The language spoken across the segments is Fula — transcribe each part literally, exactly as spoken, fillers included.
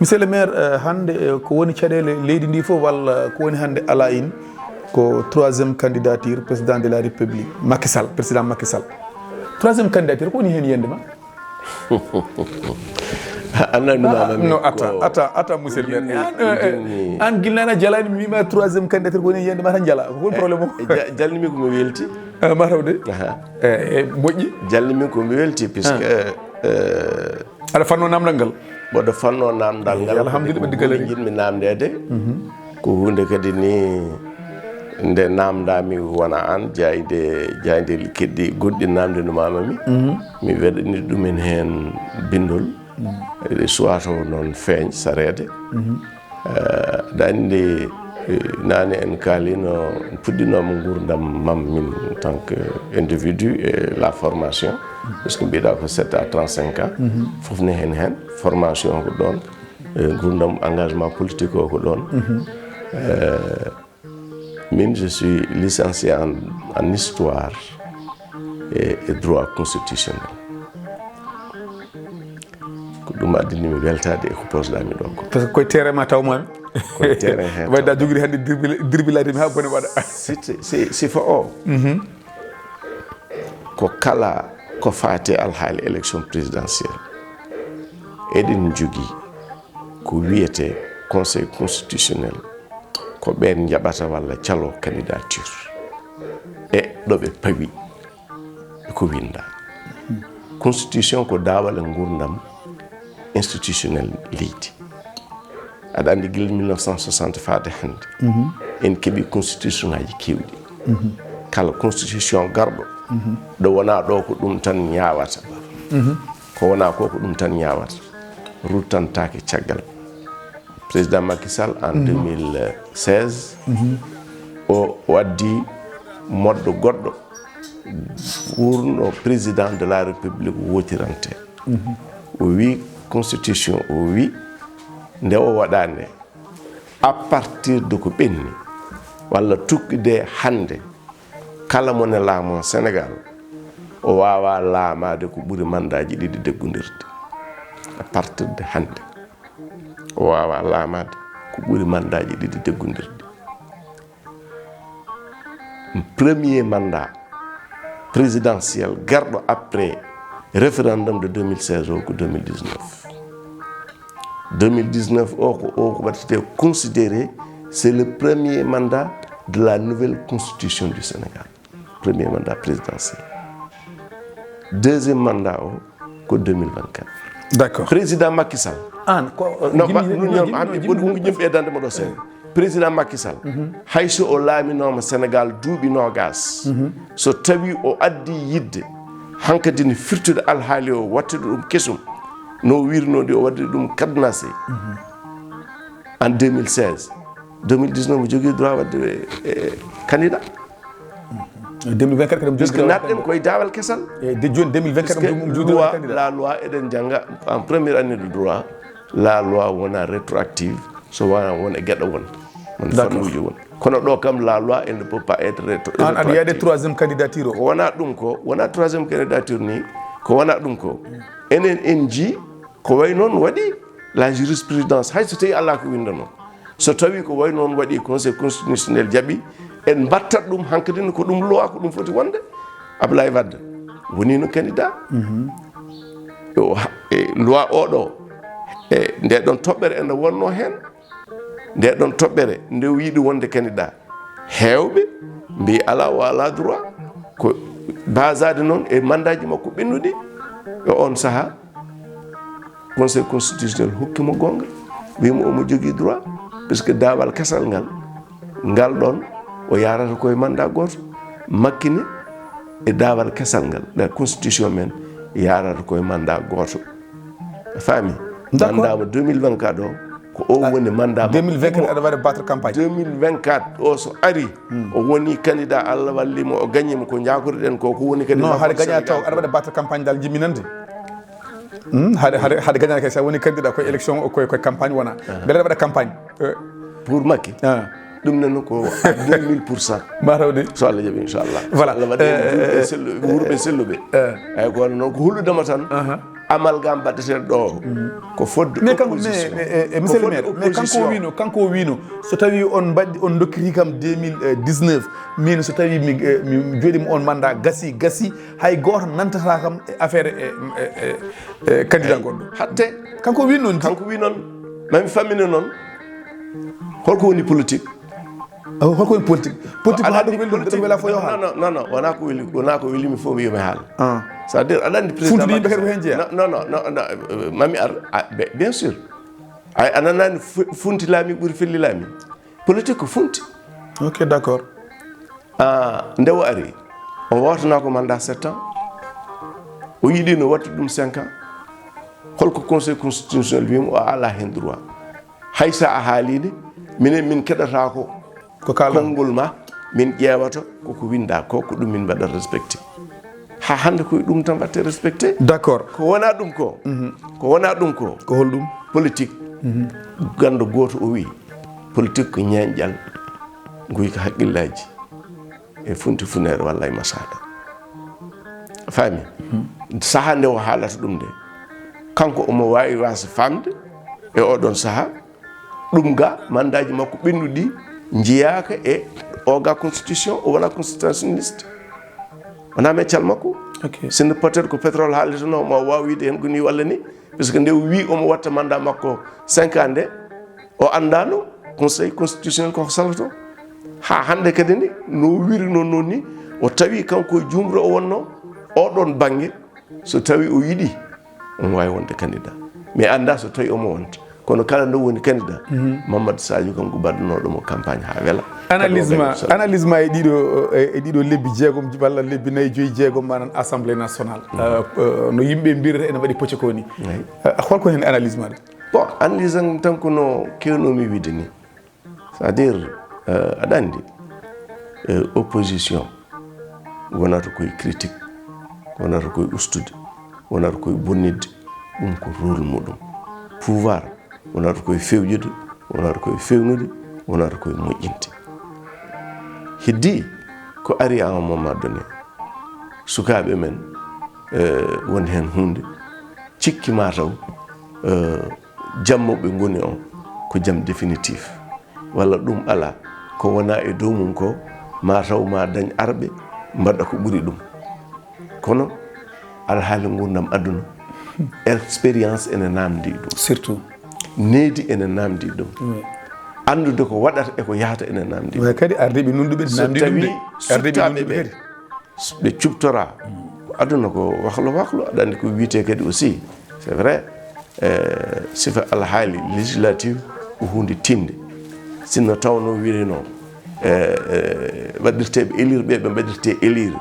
Monsieur le maire, eh, hannde, eh, ko woni caɗeele leydi ndi fof, walla ko woni hannde ala in, ko troisième candidature président de la République, Macky Sall, président Macky Sall? Troisième candidature, ko woni heen yiyannde ma? Annan numa ma mi no, ko atta atta atta monsieur le maire, an, eh, eh, an gilnana jalani mi wima troisième candidature, ko woni yiyannde ma tan jala, ko woni problème o? Ja- jalnimi ko mi welti. Ah, ma tawde. Aha. Eh, eh, moƴƴi. Jalnimi ko mi welti, puisque, eh, aɗa fanno namdal ngal? Mboɗo fanno namdal ngal. Alhamdulillah, ɓe diggal. Jiɗmi namdede ko hunde kadi ni, nde namdami wona an, jayde jayde keddi goɗɗi namde no mamami. Mi weɗani ɗumen heen bindol. Eɗe suwa taw noon feeñ sareede. Eh, aɗa anndi, eh, nane en kaalino, en puɗɗinooma nguurndam mam min en tant que individu e la formation, parce que mbiɗa ko sept à trente-cinq ans. Fof ne heen heen, formation ko ɗoon, eh, nguurndam engagement politique o ko ɗoon. Eh, min, je suis licencié en, en histoire et, et droit constitutionnel. Ko ɗum addini mi weltaade e ko posɗami ɗo ko. Parce que koye terrain ma tawmami. Koye terrain he wadda jogiri hannde dirbila- dirbilade mi ha bone waɗa. Si, si, si fo o. Ko kala ko faati e alhaali élection présidentielle, eɗen jogii ko wiyetee Conseil constitutionnel, ko ɓeen njaɓata walla caloo candidature e ɗo ɓe pawi e ko winnda. Constitution ko daawal e nguurndam institutionnel leydi. Aɗa anndi gila mille neuf cent soixante faade hannde, en keɓi constitution ngaji keewɗi. Kala constitution garɗo ɗo wona ɗo ko ɗum tan ñaawata. Ko wona ko ko ɗum tan ñaawata. Ruttantaake caggal. Président Macky Sall en deux mille seize, o waddi moddo goɗɗo wurno président de la République wotirante. O wi constitution, o wi nde o waɗa nde, à partir de ko ɓenni walla tukkide hannde, kala mo ne laamo Sénégal, o waawa laamaade ko ɓuri mandaaji ɗiɗi deggondirde. À partir de hannde, o waawa laamaade ko ɓuri mandaaji ɗiɗi deggondirde. Premier mandat présidentiel garɗo après référendum de deux mille seize o ko deux mille dix-neuf. Deux mille dix-neuf o ko o ko waɗetee considéré, c'est le premier mandat de la nouvelle constitution du Sénégal. Premier mandat présidentiel. Deuxième mandat o ko deux mille vingt-quatre. D'accord. Président Macky Sall. An ko, euh, non, jimmi- ba- non, non, jimmi- ami non, ɓuri jimmi- ɓuri jimmi ɓeydande mo ɗo seeɗa. Président Macky Sall, hay so o laaminooma Sénégal duuɓi noogas, so tawi o addi yidde hankadi ne firtude alhaali o, wattude ɗum kesum, no o wirnoo ni, o waɗde ɗum cadenassé en deux mille seize, deux mille dix-neuf o jogii droit waɗde, eh, candidat. Deux mille vingt-quatre kadi, puisque natɗen koye daawal kesal. E de jooni deux mille vingt-quatre, puisque loi, la loi, eɗen jannga en première année de droit, la loi wona rétroactive, so wona won e geɗo won. Won fannuuji won. Kono ɗo kam, la loi, elle ne peut pas être rétro- an aɗa yiyade rétroactive. Troisième candidature o? Ko wona ɗum ko, wona troisième candidature ni, ko wona ɗum ko. Enen en njii ko way noon waɗi la jurisprudence, hay so tawi alaa ko winndano. So tawi ko way noon waɗi, Conseil constitutionnel jaɓi, en mbattat ɗum hankadi ne ko ɗum loi, ko ɗum foti wonde. Ablaye Wade woni no candidat. O ha- e loi oɗo, e nde ɗon toɓɓere ene wonno heen. Nde ɗon toɓɓere nde o yiɗi wonde candidat, heewɓe mbi alaa, o alaa droit. Ko basaade noon e mandaaji makko ɓennuɗi e on sahaa. Conseil constitutionnel hokki mo goonga, wi mo omo jogii droit, puisque daawal kesal ngal, ngal ɗon o yaarata koye mandat gooto. Macky ne e daawal kesal ngal, la constitution men yaarata koye mandat gooto. A faami? D'accord. Mandat mo deux mille vingt-quatre o, ko o woni mandat mo. Deux mille vingt-quatre aɗa waɗa battre campagne. Deux mille vingt-quatre o so ari, o woni candidat, Allah walli mo, o gañi mo, ko njakotoɗen ko, ko woni kadi non, haɗa gaña taw aɗa waɗa battre campagne dal jimminande. Hmm, haɗa, haɗa, haɗa gaña kay, sa woni candidat koye élection o, koye, koye campagne wona. Beele aɗa waɗa campagne. Eh. Pour Macky? Ah. Ɗum noon ko deux mille pour cent. Mataw de. So Allah jaɓi, inchallah. Voilà. So Allah waɗi en, eh, julɓe eh, selluɓe, wuurɓe selluɓe. Eh. Eyi, ko wano noon ko hulɓinama tan. Aha. Amalgam baɗeteeɗo ɗo. Ko fodde opposition. Mais kanko, mais, mais, eh, eh, monsieur le maire, mais kanko o wino, kanko o wino, so tawi on mbaɗi, on dokkiti kam deux mille dix-neuf, min so tawi mi, eh, mi jooɗima on mandat gasi, gasi, hay gooto nantata kam e affaire, eh, eh, eh, eh, candidat goɗɗo. Hatte. Kanko o wino noon. Kanko wi noon. Mami fammina noon. Holko woni politique? Oh, holko woni politique? Politique ko haalde ko weli ɗum, politique, wela fof yo haal. Non, non, non, non, wona ko weli, wona ko weli mi fof mi yo mi haal. Ah. C'est-à-dire, aɗa anndi président Funtude yimɓe Macky kadi ko heen jeyaa? Non, non, non, non, non, euh, mami ar, ah, be-, bien sûr. Ay, a nanaani fu-, funti laami ɓuri felli laami. Politique ko funti. Ok, d'accord. Ah, nde o ari, o wawtana ko mandat sept ans. O yiɗino waɗtude ɗum cinq ans. Holko Conseil constitutionnel wimo o ala heen droit? Hay sa a haaliinde, minen min keɗata ko Ko kaalɗaa. Konngol ma, min ƴeewata ko ko winda ko, ko ɗum min mbaɗa respecté. Ha hannde ko e ɗum tan waɗte respecté. D'accord. Ko wona ɗum ko, mhm, ko wona ɗum ko, ko holɗum? Politique. Mhm. Ganndo gooto o wi, politique ko ñeeñƴal, nguy ko haqqillaaji e funti funeere walla e masaaɗa. A faami? Mhm. Saha nde o haalata ɗum nde, kanko omo waawi waasa faamde e oɗon saha, ɗum ga mandaaji makko ɓennuɗi njiyaaka e o ga constitution, o wona constitutionnaliste. Wona meccal makko. Ok. Sinno peut-être ko pétrole haalirtano, ma o waawi wiide heen ko ni walla ni, parce que nde o wi omo watta mandat makko cinq ans nde, o anndaano Conseil constitutionnel koko saloto. Ha hannde kadi ni, no wirino noon ni, o tawi kanko e juumre o wonno, oɗon bannge, so tawi o yiɗi, omo waawi wonde candidat. Mais annda so tawi omo wonta. Kono kala nde woni candidat, mhm, Mamadou Sadio kanko baɗanooɗo mo campagne ha wela. Analyse ma, kadi o gañi. Analyse ma e ɗiɗo, e, e ɗiɗo lebbi jeegom, walla lebbi nayi, joyi, jeegom, manan Assemblée nationale. Mhm. Euh, euh, no yimɓe mbirata ene waɗi pocce ko ni. Eyi. Euh, holko hen analyse ma ɗo? Bon, analyse am tan ko no kewnomi wiide ni. C'est-à-dire, euh, aɗa anndi, euh, opposition wonata koye critique, wonata koye ustude, wonata koye bonnidde, ɗum ko rôle muɗum. Pouvoir wonata koye fewjude, wonata koye fewnude, wonata koye moƴƴinde. Heddi ko ari à un moment donné, sukaaɓe men, eh, won heen huunde, cikki ma taw, eh, jammo ɓe ngoni o ko jam définitif, walla ɗum alaa, ko wona e dow mum ko, ma taw ma dañ arɓe mbaɗa ko ɓuri ɗum. Kono alhaali nguurndam aduna, expérience ene naamndi ɗum. Surtout. Needi ene naamndi ɗum. Oui. Anndude ko waɗata e ko yahata ene naamndi ɗum. Way kadi, ardiiɓe nunɗuɓe naamndi ɗum de. So tawi suttaaɓe ɓe, ɓe cuɓtora. Aduna ko wahlo wahlo, aɗa anndi ko wiyetee kadi aussi, c'est vrai, eh, sifa alhaali législative ko huunde tiiɗnde. Sinno tawno wiynoo, eh, eh, waɗirteeɓe élire ɓe, ɓe mbaɗirtee élire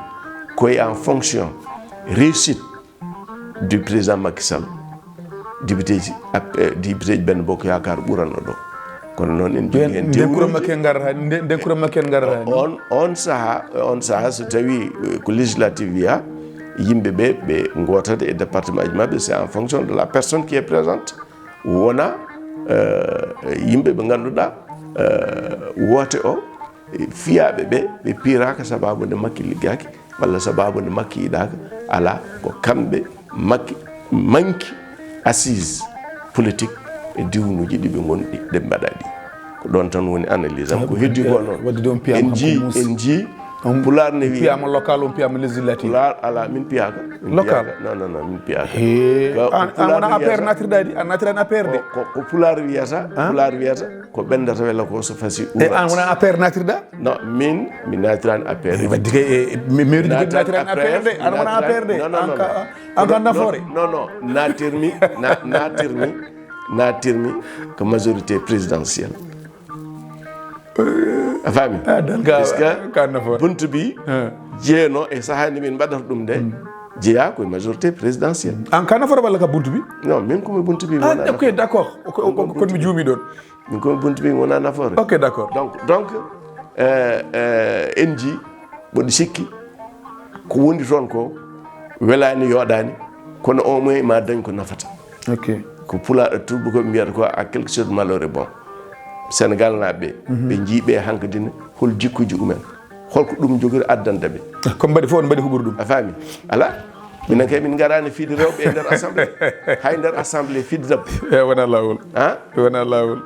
koye en fonction réussite du président Macky Sall, député ji, ap-, eh, député ji Benno Bokk Yaakaar ɓuranno ɗo. Kono noon en jogii heen nden kura makke ngarata, nden, nden kura makke ngarata. On, on saha, on saha so tawi, eh, ko législative wiya, yimɓe ɓe, ɓe ngootata e département ji maɓɓe, c'est en fonction de la personne qui est présente. Wona, eh, yimɓe ɓe ngannduɗaa, eh, woote o, eh, fiyaaɓe ɓe, ɓe piiraaka sababu nde Macky liggaaki, walla sababu nde Macky yiɗaaka, alaa, ko kamɓe Macky manki assise politique e diwnuuji ɗi ɓe ngonɗi, ɗe mbaɗa ɗi. Ko ɗoon tan woni analyse am. Ko heddi ko noon. Wadde ɗum piyama en jii, en jii, pulaar ne wiya. Piyama local, on piyama législatif. Pulaar alaa, min piyaaka. Min local. Piyaaka. Non, non, non, min piyaaka. He, ko, an, ko an wona A P R natirɗa ɗi, a natirani A P R de. Ko, ko, ko pulaar wiyata, pulaar wiyata, ko ɓendata wela ko so fasi urat. E an wona A P R natirɗa? Non, min, mi natirani A P R. E wadde kay, e, mi, mi natirani A P R de, an wona A P R de. Non, non, non, non. An ka Nafoore? Non, non, natirmi, na-, natirmi, natirmi ko majorité présidentielle. A faami? Ah, dan ka, parce que ka Nafoore. Buntu bi jeeno e saha ni min mbaɗata ɗum de, jeeya ko majorité présidentielle. An ka Nafoore walla ka buntu bi? Non, min ko mi buntu bi. Ah, wona ok, d'accord. Ko, ko, ko mi juumi ɗoon. Min ko mi buntu bi wona Nafoore. Ok, d'accord. Donc, donc, euh, euh, en jii, mboɗo sikki ko wondi toon ko welaani, yooɗaani, kono au moins ma dañ ko nafata. Ok. Ko pulaar, tuubakooɓe mbiyata ko, à quelque chose malheur est bon. Sénégal naaɓe ɓe, ɓe njii ɓe hankadi ne, hol jikkuji umen, holko ɗum jogori addande ɓe. Ko mbaɗi fof, on mbaɗi ko ɓuri ɗum. A faami? Alaa. Minen kay, min ngaraani fiide rewɓe e nder assemblée. Hay nder assemblée fiide debbo. E wona laawol. Ha? Wona laawol.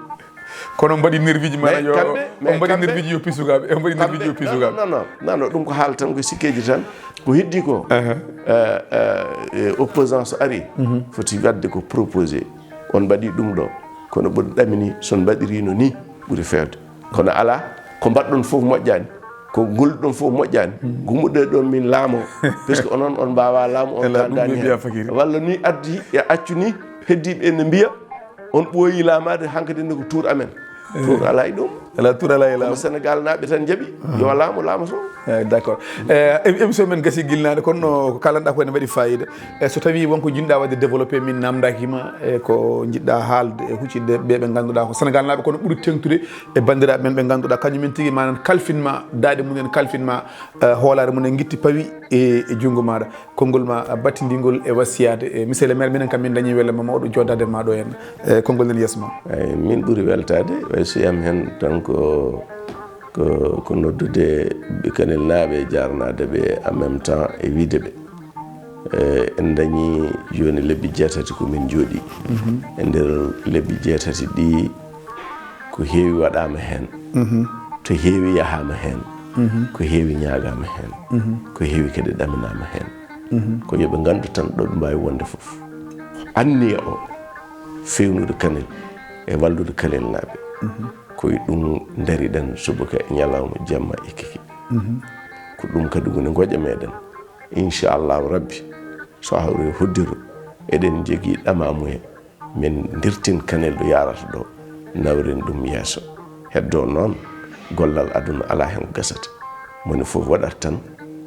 Kono mbaɗi nerviji mana yo, kamɓe, on mbaɗi nerviji yo pisugaaɓe, on mbaɗi nerviji yo pisugaaɓe. Non, non, non, non, ɗum ko haala tan, ko sikkeeji tan. Ko heddi ko, eh, eh, eh, opposant so ari, foti wadde ko proposé. On mbaɗi ɗum ɗo, kono ɓuri ɗamini so on mbaɗirino ni ɓuri feewde. Kono alaa, ko mbaɗɗon fof moƴƴaani, ko golluɗon fof moƴƴaani, gummuɗe ɗon min laamo, puisque onon on mbaawa laamu, on kandani heen. Walla ni addi e accu ni, heddiiɓe ene mbiya, on ɓooyi laamaade, hankadi ne ko tour amen. Tour alaa e ɗum. Alaa, tour alaa e laamu. Kono Sénégal naaɓe tan njaɓi, yo laamu laamoto. Eh, d'accord. Eh, em-, émission men gasi gilnaade, kono no ko kalanɗaa ko ene waɗi fayida. E so tawii wonko njiɗɗaa waɗde développé, min naamndaaki ma, e ko njiɗɗaa haalde e huccitde ɓe ɓe ngannduɗaa ko Sénégal naaɓe, kono ɓuri teeŋtude e banndiraaɓe men ɓe ngannduɗaa kañum en tigi manan kalfin ma, daaɗe mum en kalfin ma, eh, hoolaare mum en ngitti pawi e, e junngo maaɗa. Konngol ma, eh, battindiingol e wasiyaade, e monsieur le maire, minen kam min dañii welle ma mawɗo joodaade ma ɗo en. Eh, konngol nen yeeso ma. Eyi, min ɓuri weltaade, way so yam heen tan ko, ko, ko noddude ɓe Kanel naaɓe, jaarnaade ɓe en même temps e wiide ɓe. Eh, en dañii jooni lebbi jeetati ko min njooɗii. E nder lebbi jeetati ɗi, ko heewi waɗaama heen, to heewi yahaama heen, ko heewi ñaagaama heen, ko heewi kadi ɗaminaama heen. Ko yo ɓe nganndu tan ɗo ɓe mbaawi wonde fof. Anniya o, feewnude Kanel e wallude Kanel naaɓe. Ko e ɗum ndariɗen subaka e ñalawma, jamma e kikiiɗe. Ko ɗum kadi woni ngoƴa meɗen. Inchallahu Rabbi, so hawri hoddiro, eɗen njogii ɗamamuya, min ndirtin Kanel ɗo yaarata ɗo, nawren ɗum yeeso. Heddo noon, gollal aduna alaa heen ko gasata. Moni fof waɗata tan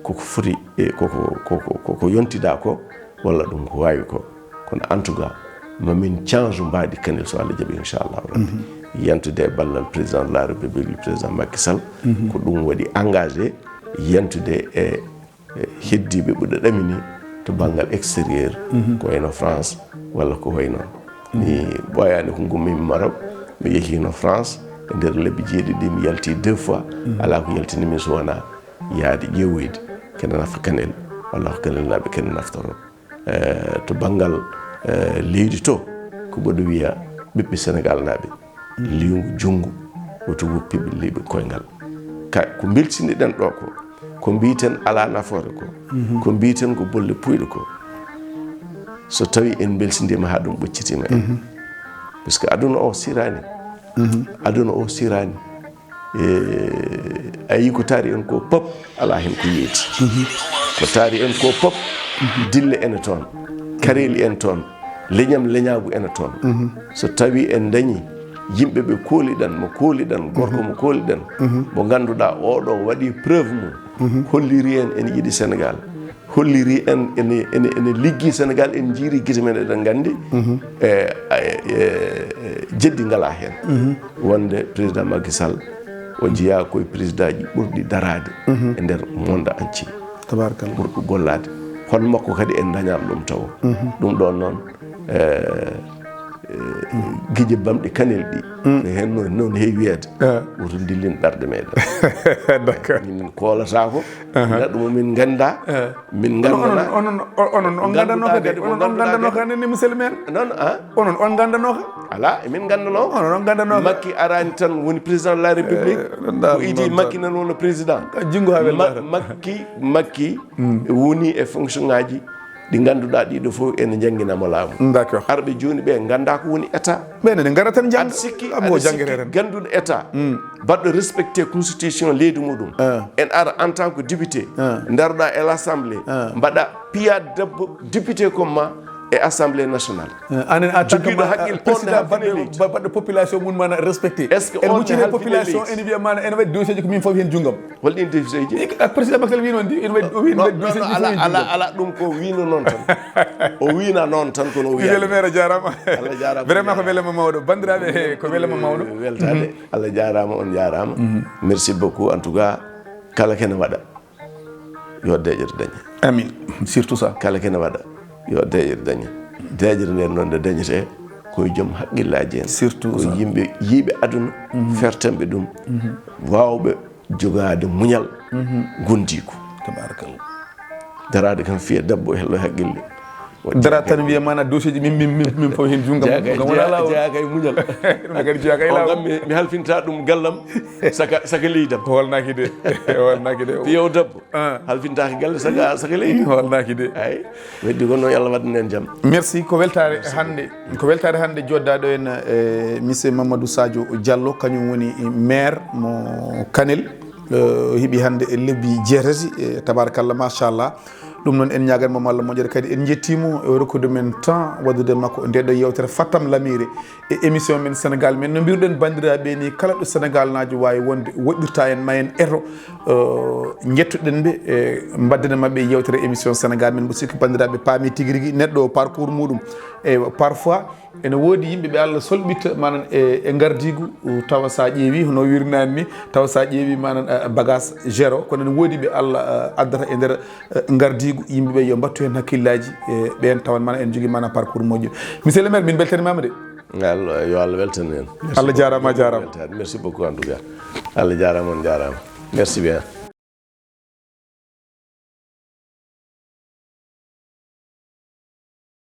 koko foti e koko, koko, koko yontida ko, walla ɗum ko waawi ko. Kono en tout cas, ma min change mbaadi Kanel so Allah jaɓi, inchallahu rabbi. Yantude e ballal président de la République, le président Macky Sall, ko ɗum waɗi engagé yantude e, e heddiiɓe ɓurɓe ɗamini to banngal extérieur, ko wayno France walla ko wayno. Mi ɓooyaani ko ngummiimi Maroc, mi yehiino France e nder lebbi jeeɗiɗi, mi yalti deux fois, alaa ko yaltini mi so wonaa yaade ƴeewoyde kene nafa Kanel, walla ko Kanel naaɓe kene naftoro. Eh, to banngal, eh, leydi to, ko mboɗo wiya ɓiɓɓe Sénégal naaɓe, liwngu junngu, woto woppiɓe liɓe koyngal. Ka, ko mbeltiniɗen ɗo ko, ko mbiyeten alaa nafoore ko, ko mbiyeten ko bolle puyɗe ko, so tawi en mbeltiniima haa ɗum ɓoccitiima en. Parce que aduna o siraani. Aduna o siraani. Eh, a yii ko taari en ko pop, alaa heen ko yeeti. Ko taari en ko pop, dille ene toon, kareeli en toon, leñam leñaagu ene toon. So tawi en dañi yimɓe ɓe kooliɗen, mo kooliɗen, gorko mo kooliɗen, mo ngannduɗaa oɗo waɗi preuve mum, holliri en ene yiɗi Sénégal, holliri en ene, ene, ene liggi Sénégal, en jiiri gite men, eɗen nganndi, e, e, e, jeddi ngalaa heen. Wonde président Macky Sall, o jeyaa koye présidentji ɓurɗi daraade e nder monde entier. Tabarakallah. Ɓurɗo gollaade. Hono makko kadi en dañaama ɗum tawo. Ɗum ɗoon noon, e, e, gije bamɗi Kanel ɗi. No heen no, noon heewi wiyeede. Woto ndillin ɓerɗe meɗen. D'accord. Min koolataako. Neɗɗo mo min nganndaa. Min nganndanaa. Onon, onon, onon, onon on nganndanoo kadi, onon on nganndanoo kadi, monsieur le maire? Non, ah? Onon on nganndanoo ka? Alaa, emin nganndanoo. Onon on nganndanoo ka? Makki araani tan woni président de la République. Eh, ko idi Makki nan woni président. Ka junngo haa wel Ma-, Makki, Makki woni e fonction ngaaji ɗi ngannduɗaa ɗiɗo fof ene njanngina mo laamu. D'accord. Arɓe jooni ɓe nganndaa ko woni état. Ɓen ene ngara tan njannga. Aɗa sikki, aɗa sikki gannduɗo état, baɗɗo respecté constitution leydi muɗum. En ara en tant que député, ndaroɗaa e l'assemblée, mbaɗa piya debbo député comme ma e assemblée nationale. Anen a tant que jogiiɗo hakkil président baɗɗo, baɗɗo population mum mana respecté. Est-ce que en muccini population ene wiya mana ene waɗi dossier ji ko min fof heen junngam? Holɗin député ji? Président Macky Sall wiino ndi, ene waɗi, o wiino waɗi dossier ji fof heen junngam. Ala, ɗum ko wiino noon tan. O wiina noon tan kono o wiya. Monsieur le maire, a jaaraama. Allah jaaraama. Vraiment ko welema mawɗo. Banndiraaɓe, ko welema mawɗo. Weltaade. Allah jaaraama, on jaaraama. Merci beaucoup. En tout cas, kala kene waɗa, yo deeƴere dañe. Amin. Surtout ça. Kala kene waɗa, yo deeƴere dañe. Deeƴere nden noon nde dañetee, koye joom haqqillaaji en. Surtout Ko ça. Yimɓe yiiɓe aduna, fertanɓe ɗum, waawɓe jogaade muñal, gondiigu. Tabarakallah. Daraade kam fiya debbo hello haqqille. Dara tan wiya mana dossier ji min min min min fof hen junngam. Jeyaa kay, Ngam wona jeyaa, laawol. Jeyaa kay muñal. Ɗum ne kadi jeyaa kay O laawol. kam mi, mi halfinta ɗum gallam saka, saka leydam. Holnaaki de. Holnaaki de. Piyow debbo. Ah. Halfintaaki galle saka, saka leydi. Holnaaki de. Ay, weddi ko noon yo Allah waɗan en jam. Merci. Ko weltaare hannde, ko weltaare hannde jooɗdaaɗo en, e monsieur Mamadou Sadio Diallo, kañum woni maire mo Kanel. Eh, heɓi hannde e lebbi jeetati, e tabarakallah, machallah. Ɗum noon, en ñaagan mo Allah moƴƴere, kadi en njettii mo e rokkude men temps waɗude makko nde ɗo yewtere Fattam Lamiire e émission men Sénégal Men. No mbiruɗen, banndiraaɓe, ni kala ɗo Sénégal naajo waawi wonde, woɗɗirta en, ma en eto, eh, njettuɗen ɓe, e mbaddene maɓɓe yewtere émission Sénégal Men. Mbo sikki banndiraaɓe paami tigi rigi neɗɗo o parcours muɗum. E parfois ene woodi yimɓe ɓe Allah solɓitta manan e, e ngardiigu, tawa sa ƴeewi hono wirnani ni, tawa sa ƴeewi manan, eh, bagage zéro, kono ene woodi ɓe Allah, eh, addata e nder, eh, ngardiigu yimɓe ɓe yo mbattu hen hakkillaji, e ɓen tawan mana en jogui mana parcours moƴƴo. Monsieur le maire, min beltanimama de. Allah, yo Allah weltan en. Merci Allah jaarama, beaucoup. Jaarama. Weltan. Merci beaucoup en tout cas. Allah jaarama, on jaarama. Merci bien.